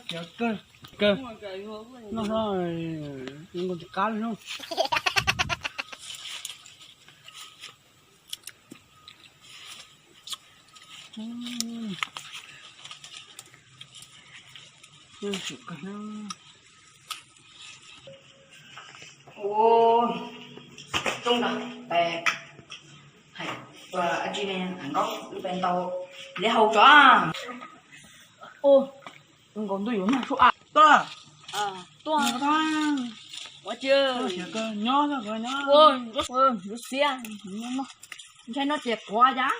Kawg, kawg. Noj no, nkaus tsis qab li no. Ua, tsoom nkauj, peb hais ua dab tsi ne, nkauj peb ntaus li hauv tso. Ua, nkauj ntuj yuav mag sub a. Tuaj, tuaj, ua tsi, nyob, ua, yuav xiab, ntshai no ces quav cas.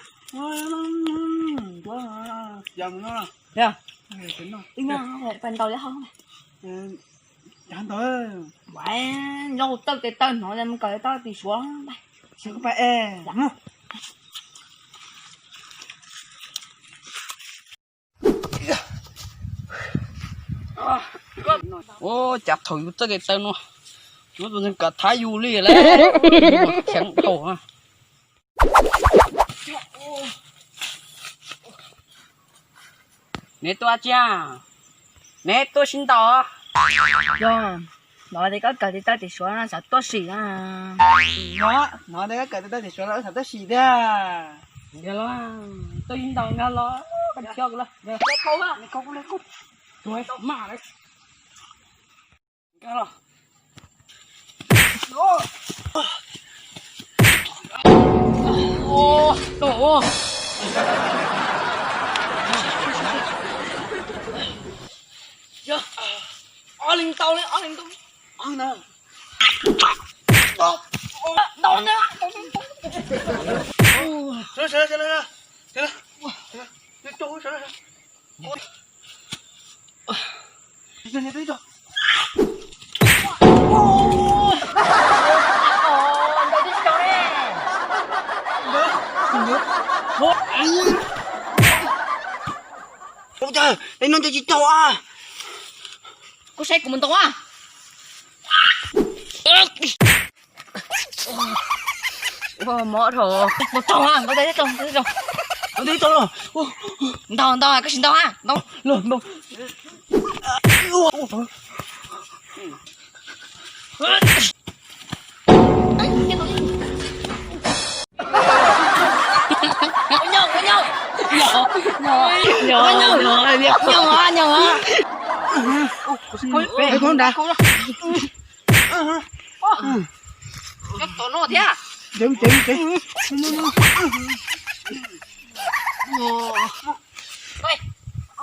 Ib nyob peb ntaus li hauv. Cav ntawd, lauj, tawj tes taw hnov mus kawm tau tim Suav. Ua cas thaum yus txawj kev taw no, muab tus neeg kav thab yus li lawm. Khiav dhau. Neb tuaj tsi? Neb tuaj sib ntaus? Yog, hnov tias koj kawm tes taw tim Suav no xav tuaj sim na. Hnov tias koj kawm tes taw tim Suav no xav tuaj sim tiag. Yog los, tuaj sib ntaus nkag los, koj coj kuv los. Nkag los. Yog, ob leeg ntaus li, ob leeg ntaus. Ntaus na. Ua cas no ntes tsis tau a? Koj saib kuv mus ntaus a. Mob dhau. Ntaus tau a, ntaus tau, ntaus tau. Ntaus, ntaus, koj sim ntaus a, ntaus. Nyob tom no thiab. Tsev, tsev, tsev.